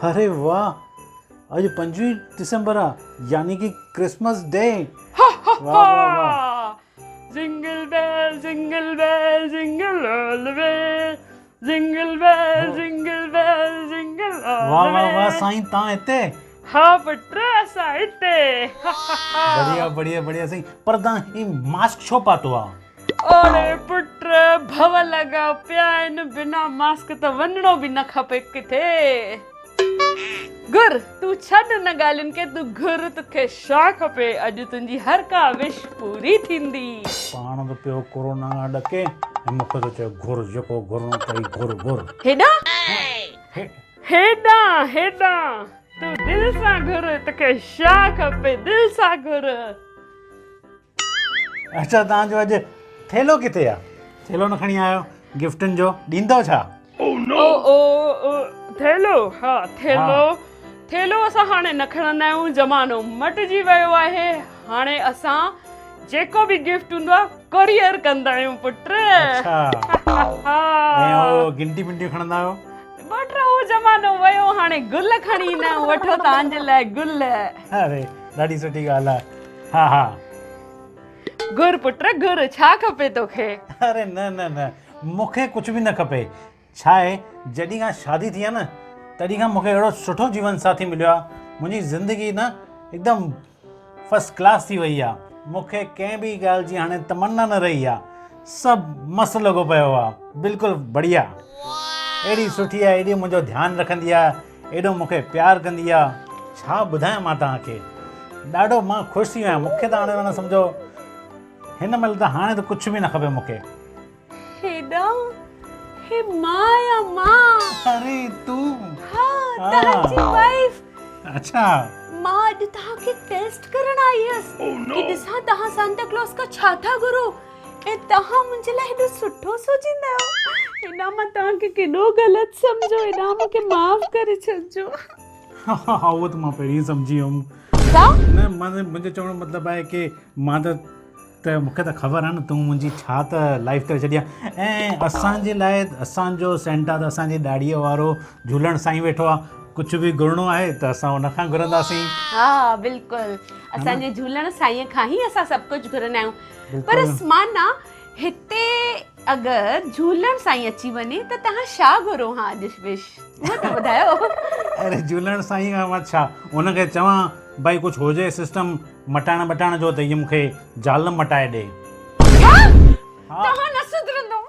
اري واه اڄ 25 ڊسمبر آ يعني ڪي ڪرسمس ڊي. واه واه واه. Jingle bell jingle bell jingle all the way jingle bell jingle bell jingle all واه واه واه سائين تان هتي. ها پٽ اسان هتي. بڙيا بڙيا بڙيا سائين پر تان هي ماسڪ ڇو پاتو آ. اڙي پٽ ڀو لڳا پيا آهن بنا ماسڪ ته وڃڻو به نه کپي ڪٿي. گهر تون ڇڏ ان ڳالهين کي تون گهر توکي ڇا کپي اڄ تنهنجي هر ڪا وش پوري ٿيندي. پاڻ ته پيو ڪورونا کان ڏڪي ۽ مون کي ٿو چئي گهر جيڪو گهرڻو اٿئي گهر گهر. هيڏانهن هيڏانهن هيڏانهن تون دل سان گهر توکي ڇا کپي دل سان گهر. اڇا توهان جو اڄ ٿيلهو ڪٿي آ؟ ٿيلهو نه کڻي آيو گفٽن جو ڏيندؤ ڇا؟ او او او ٿيلهو ها ٿيلهو ٿيلهو اسان هاڻي نه کڻندا آهيون زمانو مٽجي ويو آهي هاڻي اسان جيڪو به گفٽ هوندو آهي ڪوريئر ڪندا آهيون پٽ. اڇا ۽ او گنٽي بنٽيون کڻندا آهيو؟ پٽ اهو زمانو ويو هاڻي گل کڻي ايندا آهيون وٺو توهان جي لاء گل. اري ڏاڍي سٺي ڳالهه آهي. ها ها. گهر پٽ گهر ڇا کپي توکي؟ اري نه نه نه مون کي ڪجهه به نه کپي. ڇا آهي جڏهن کان شادي ٿي آهي نه تڏهن کان مون کي اهڙو سٺو جيون ساٿي مليو آهي منهنجي زندگي نه هڪدم فرسٽ ڪلاس ٿي وئي آهي. مون کي ڪنهن به ڳالهه جي هاڻي تمنا نه رهي آهي. سڀ مست لڳو پيو آهي بلڪل بڙيا. اهڙي سٺي آهي ايڏي منهنجو ڌيان رکندي آهي. ايڏو مون کي پيار ڪندي آ ڇا ٻڌايان مان توهان کي ڏاڍو مان خوش ٿي ويو آهيان مون کي ته هاڻي معنيٰ سمجهو هن مهل ته هاڻي ته ڪجهه به نه کپي مون کي. هيڏانهن هي مان آهيان مان. اري تون. ها توهان جي وائيف. اڇا. مان اڄ توهان کي ٽيسٽ ڪرڻ آئي هيس ڪي ڏسان توهان سانتا ڪلاس کان ڇا ٿا گهرو. ۽ توهان منهنجي لاء هيڏو سٺو سوچيندا آهيو. هيڏانهن مان توهان کي ڪيڏو غلط سمجهيو. هيڏانهن مون کي معاف ڪري ڇڏجو. ها ها اهو ته مان پهرين ئي سمجهي ويم. ڇا؟ نه مان منهنجو چوڻ جو مطلب آهي ڪي مان ته ته مون کي ته خبر آهي نه تون منهنجي ڇا ته لائف ڪري ڇڏي آهي ۽ اسان جي لاء اسان جو سينٽا ته اسان جي ڏاڙهيء وارو جهولڻ سائين ويٺو آهي ڪجهه به گهرڻو آهي ته اسان ان کان گهرنداسين. ها بلڪل اسان جي جهولڻ سائين کان ئي اسان سڀ ڪجهه گهرندا آهيون. پر اسمانا هتي اگر جهولڻ سائين اچي وڃي ته توهان ڇا گهرو ها اڄ وش اهو ته ٻڌايو. اري جهولڻ سائين کان مان ڇا ان کي چوان ڀائي ڪجهه هجي سسٽم مٽائڻ ٻٽائڻ جو ته هي مون کي زال مٽائي ڏي. ڇا؟ توهان نه سڌرندو.